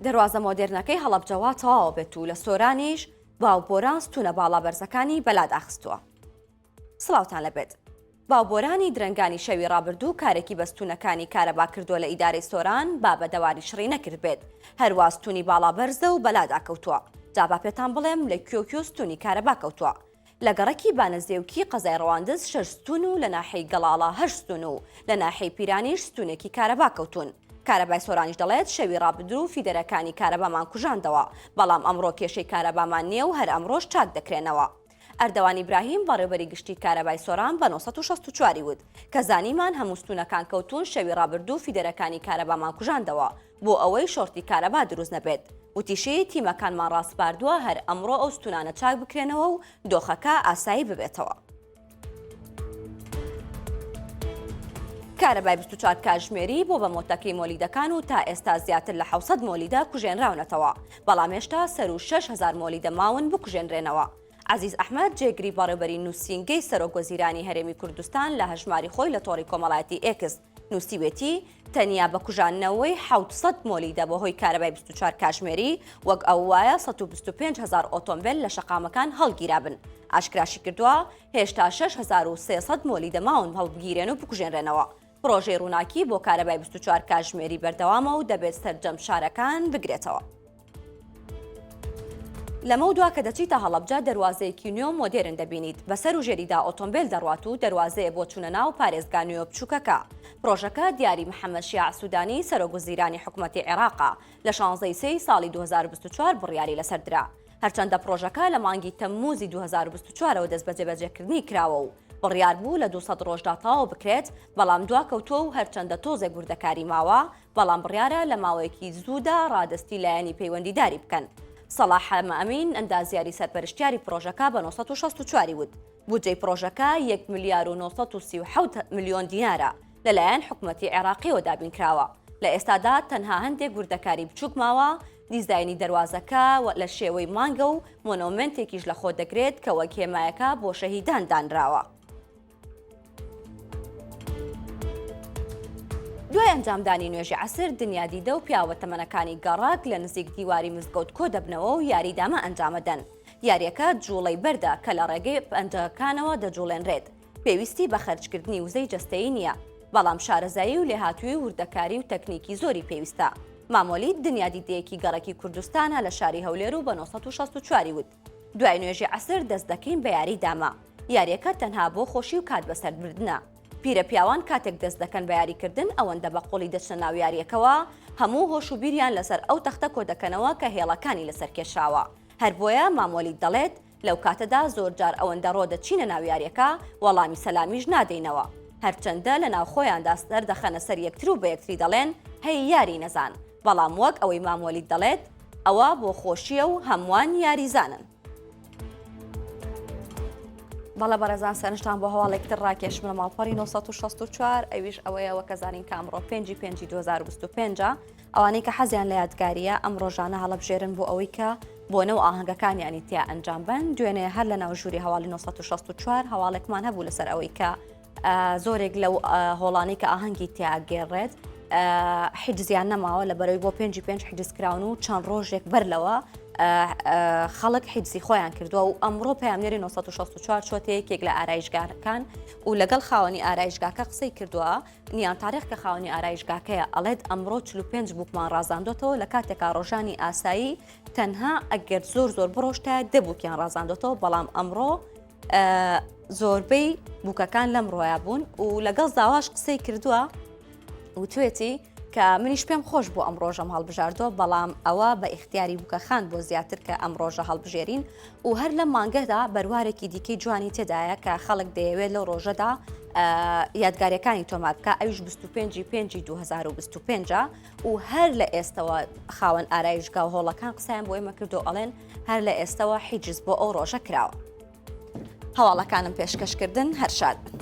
دەروازە مۆدێرنەکەی هەڵەبجە وا تەواوە بێت و لە سۆرانیش باو بۆران ستوونە باڵا بەرزەکانی بەلادا خستووە. سڵاوتان لەبێت. باو بۆرانی درەنگانی شەوی ڕابردوو کارێکی بە ستوونەکانی کارەبا کردووە لە ئیدارەی سۆران با بە دەواری شڕی نەکردبێت هەروا ستوونی باڵا بەرزە و بەلادا کەوتووە جا با پێتان بڵێم لە کوێ و کوێ ستوونی کارەبا کەوتووە لە گەڕەکی بانەزێوکی قەزای ڕەواندز شەش ستوون و لە ناحیەی گەڵاڵە هەشت ستوون و لە ناحیەی پیرانیش ستوونێکی کارەبا کەوتوون. کارەبای سۆرانیش دەڵێت، شەوی ڕابردوو فیدەرەکانی کارەبامان کوژاندەوە، بەڵام ئەمڕۆ کێشەی کارەبامان نییە و هەر ئەمڕۆش چاک دەکرێنەوە. ئەردەوان ئیبراهیم، بەڕێوبەری گشتیی کارەبای سۆران بە 964 ی وت، کە زانیمان هەموو ستوونەکان کەوتوون شەوی ڕابردوو فیدەرەکانی کارەبامان کوژاندەوە بۆ ئەوەی شۆرتی کارەبا دروست نەبێت. وتیشی، تیمەکانمان ڕاسپاردووە هەر ئەمڕۆ ئەو ستوونانە چاک بکرێنەوە و دۆخەکە ئاسایی ببێتەوە. کارەبای 24 کاتژمێری بۆ بە مۆتەکەی مۆلیدەکان و تا ئێستا زیاتر لە 700 مۆلیدە کوژێنراونەتەوە، بەڵام هێشتا سەروو 6000 مۆلیدە ماون بکوژێنرێنەوە. عەزیز ئەحمەد، جێگری بەڕێوبەری نووسینگەی سەرۆک وەزیرانی هەرێمی کوردستان لە هەژماری خۆی لە تۆڕی کۆمەڵایەتی ئێکس نووسیوێتی، تەنیا بە کوژاندنەوەی 700 مۆلیدە بەهۆی کارەبای 24 کاژمێری وەک ئەو وایە 125 هەزار ئۆتۆمبێل لە شەقامەکان هەڵگیرابن. ئاشکراشیکردووە، هێشتا 6300 مۆلیدە ماون هەڵبگیرێن و بکوژێنرێنەوە. پڕۆژەی ڕووناکی بۆ کارەبای 24 کاژمێری بەردەوامە و دەبێت سەرجەم شارەکان بگرێتەوە. لەمەودوا کە دەچیتە هەڵەبجە دەروازەیەکی نوێ و مۆدێرن دەبینیت، بەسەر و ژێریدا ئۆتۆمبێل دەڕوات و دەروازەیە بۆ چوونە ناو پارێزگا نوێ و بچووکەکە. پڕۆژەکە دیاری محەمەد شیاع سوودانی سەرۆک وزیرانی حکومەتی عێراقە، لە شانزە ی سێی ساڵی 2024 بڕیاری لەسەر درا. هەرچەندە پڕۆژەکە لە مانگی تەممووزی 2024 ەوە دەست بە جێبەجێکردنی کراوە و بڕیار بوو لە 200 ڕۆژدا تەواو بکرێت، بەڵام دواکەوتووە و هەرچەندە تۆزێک وردەکاری ماوە، بەڵام بڕیارە لە ماوەیەکی زوودا ڕادەستی لایەنی پەیوەندیداری بکەن. سەڵاح حەمەئەمین، ئەندازیاری سەرپەرشتیاری پڕۆژەکە بە 964 ی وت، بودجەی پڕۆژەکە یەک ملیار و 937 ملیۆن دینارە، لەلایەن حکومەتی عێراقیەوە دابینکراوە. لە ئێستادا تەنها هەندێک وردەکاری بچووک ماوە، دیزاینی دەروازەکە لە شێوەی مانگە و مۆنۆمێنتێکیش لەخۆدەگرێت کە وەک هێمایەکە بۆ شەهیدان دانراوە. دوای ئەنجامدانی نوێژی عەسر دنیادیدە و پیاوە تەمەنەکانی گەڕەک لە نزیک دیواری مزگەوت کۆدەبنەوە و یاری دامە ئەنجامەدەن. یاریەکە جوڵەی بەردە کە لە ڕێگەی پەنجەکانەوە دەجوڵێنرێت. پێویستی بە خەرجکردنی وزەی جەستەیی نییە، بەڵام شارەزایی و لێهاتوویی و وردەکاری و تەکنیکی زۆری پێویستە. مامۆلید دنیادیدەیەکی گەڕەکی کوردستانە لە شاری هەولێر و بە 964 ی وت. دوای نوێژی عەسر دەست دەکەین بە یاری دامە. یاریەکە تەنها بۆ خۆشی و کات بەسەربردنە. پیرە پیاوان کاتێک دەست دەکەن بە یاریکردن ئەوەندە بە قوڵی دەچنە ناو یاریەکەوە هەموو هۆش و بیریان لەسەر ئەو تەختە کۆدەکەنەوە کە هێڵەکانی لەسەر کێشراوە. هەر بۆیە مام وەلید دەڵێت لەو کاتەدا زۆر جار ئەوەندە ڕۆ دەچینە ناو یاریەکە وەڵامی سەلامیش نادەینەوە. هەرچەندە لە ناو خۆیاندا سەر دەخەنە سەر یەکتر و بە یەکتری دەڵێن هەی یاری نەزان. بەڵام وەک ئەوەی مام وەلید دەڵێت ئەوە بۆ خۆشییە و هەمووان یاریزانن. بەڵێ بەڕێزان سەرنجتان بۆ هەواڵێک تر ڕاکێشم لە ماڵپەڕی 964 ئەویش ئەوەیە وەکە زانین کە ئەمڕۆ پێنجی پێنجی 2025 ئەوانەی کە حەزیان لە یادگاریە ئەم ڕۆژانە هەڵەبژێرن بۆ ئەوەی کە بۆنە و ئاهەنگەکانیانی تیا ئەنجام بن دوێنێ هەر لە ناو ژووری هەواڵی 964 هەواڵێکمان هەبوو لەسەر ئەوەی کە زۆرێک لەو هۆڵانەی کە ئاهەنگی تیا گێڕێت حیجزیان نەماوە لە بەرەوەی بۆ پێنجی پێنج حیجز کراون و چەند ڕۆژێک بەر لەوە خەڵک حیجزی خۆیان کردووە و ئەمڕۆ پەیامنێری 964 چۆتە یەکێک لە ئارایشگاکان و لەگەڵ خاوەنی ئارایشگاکە قسەی کردووە نیان تاریخ کە خاوەنی ئارایشگاکەیە ئەڵێت ئەمڕۆ 45 بووکمان ڕازاندۆتەوە لە کاتێکا ڕۆژانی ئاسایی تەنها ئەگەر زۆر زۆر بڕۆشتە دەبووکیان ڕازاندۆتەوە بەڵام ئەمڕۆ زۆربەی بووکەکان لەم ڕۆیا بوون و لەگەڵ زاواش قسەی کردووە وتوێتی کە منیش پێم خۆش بۆ ئەم ڕۆژەم هەڵبژاردووە بەڵام ئەوە بە ئیختیاری بووکەخان بۆ زیاتر کە ئەم ڕۆژە هەڵبژێرین و هەر لەم مانگەدا بەروارێکی دیکەی جوانی تێدایە کە خەڵک دەیەوێت لەو ڕۆژەدا یادگاریەکانی تۆمار بکە ئەویش 25 5 2025 و هەر لە ئێستەوە خاوەن ئارایشگا و هۆڵەکان قسەیان بۆ ئێمە کردو ئەڵێن هەر لە ئێستەوە حیجز بۆ ئەو ڕۆژە کراوە. هەواڵەکانم پێشکەشکردن هەر شاد بن.